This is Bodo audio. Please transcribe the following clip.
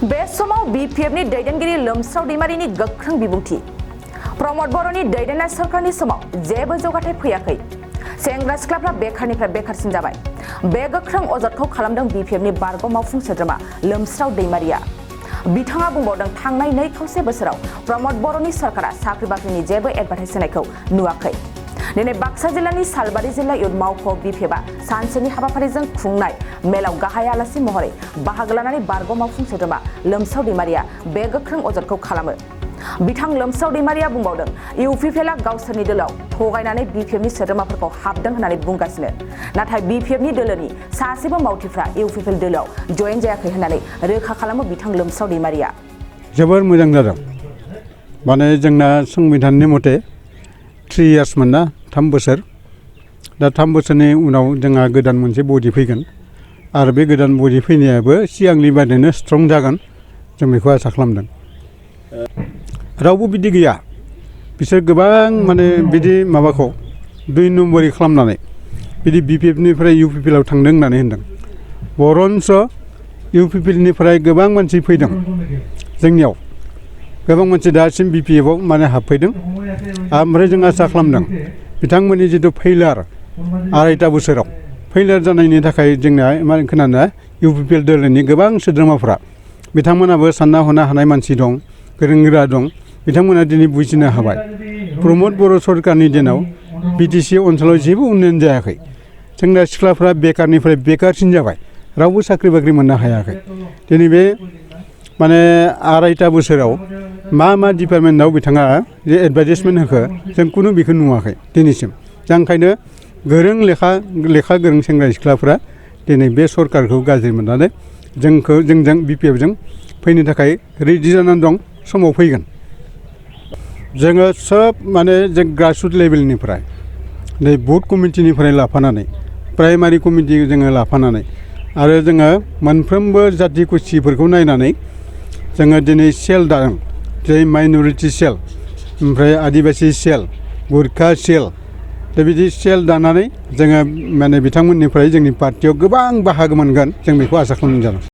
बे समाव बीपीएफनि दैदेनगिरि लोमस्राव दैमारिनि गोख्रों बिबुंथि प्रमोद बर'नि दैदेननाय सरकारनि समाव जेबो जौगाथाय फैयाखै सेंग्रा सिख्लाफ्रा बेखारनिफ्राय बेखारसिन जाबाय बे गोख्रों अजदखौ खालामदों बीपीएफनि बारग' मावफुं सोद्रोमा लोमस्राव दैमारिया बिथाङा बुंबावदों थांनाय 2 खावसे बोसोराव प्रमोद बर'नि सरकारा साख्रि बाख्रिनि जेबो एडभार्टाइज होनायखौ नुवाखै दिनै बाक्सा जिल्लानि सालबारि जिल्ला युथ मावख' बीपीएफआ सानसेनि हाबाफारिजों खुंनाय मेलाव गाहाय आलासि महरै बाहागो लानानै बारग' मावफुं सोद्रोमा लोमस्राव दैमारिया बे गोख्रों अजदखौ खालामो बिथां लोमस्राव दैमारिया बुंबावदों इउपिपिएलआ गावसोरनि दोलोआव थगायनानै बीपीएफनि सोद्रोमाफोरखौ हाबदों होननानै बुंगासिनो नाथाय बीपीएफनि दोलोनि सासेबो मावथिफ्रा इउपिपिएल दोलोआव जयेन जायाखै होननानै रोखा खालामो बिथां लोमस्राव दैमारिया जोबोर मोजां जादों माने जोंना संबिधाननि मथे 3 इयार्स मोनना 3 बोसोर दा 3 बोसोरनि उनाव जोंहा गोदान मोनसे बडि फैगोन आरो बे गोदान बडि फैनायाबो सिगांनि बायदिनो स्ट्रं जागोन जों बेखौ आसा खालामदों रावबो बिदि गैया बिसोर गोबां माने बिदि माबाखौ 2 नम्बरि खालामनानै बिदि बीपीएफनिफ्राय इउपिपिएलआव थांदों होननानै होनदों बरन्स इउपिपिएलनिफ्राय गोबां मानसि फैदों जोंनियाव गोबां मानसि दासिम बीपीएफआव माने हाबफैदों ओमफ्राय जों आसा खालामदों बिथांमोननि जिथु फेइलार 2.5 बोसोराव फेइलार जानायनि थाखाय जोंना मा खोनानो इउपिपिएल दोलोनि गोबां सोद्रोमाफोरा बिथांमोनाबो सानना हनो हानाय मानसि दं गोरों गोरा दं बिथांमोना दिनै बुजिनो हाबाय प्रमोद बर' सरकारनि दिनाव बिटिसि ओनसोलाव जेबो उन्नयन जायाखै सेंग्रा सिख्लाफ्रा बेकारनिफ्राय बेकारसिन जाबाय रावबो साख्रि बाख्रि मोननो हायाखै दिनै बे माने 2.5 बोसोराव मा डिपार्टमेन्टआव बिथाङा जे एडभार्टाइजमेन्ट होखो जों कुनु बेखौ नुवाखै दिनैसिम जों ओंखायनो गोरों लेखा गोरों सेंग्रा सिख्लाफ्रा दिनै बे सरकारखौ गाज्रि मोननानै जोंजों बीपीएफजों फैनो थाखाय रेडि जानानै दं समाव फैगोन जोङो सब माने जों ग्रासरुट लेभेलनिफ्राय नै बुथ कमिटिनिफ्राय लाफानानै प्राइमारि कमिटि जोङो लाफानानै आरो जोङो मोनफ्रोमबो जाथि खुसिफोरखौ नायनानै जोङो दिनै सेल दादों जेरै माइनरिटि सेल ओमफ्राय आदिबासि सेल गुरखा सेल दा बिदि सेल दानानै जोङो माने बिथांमोननिफ्राय जोंनि पार्टियाव गोबां बाहागो मोनगोन जों बेखौ आसा खालामनाय जादों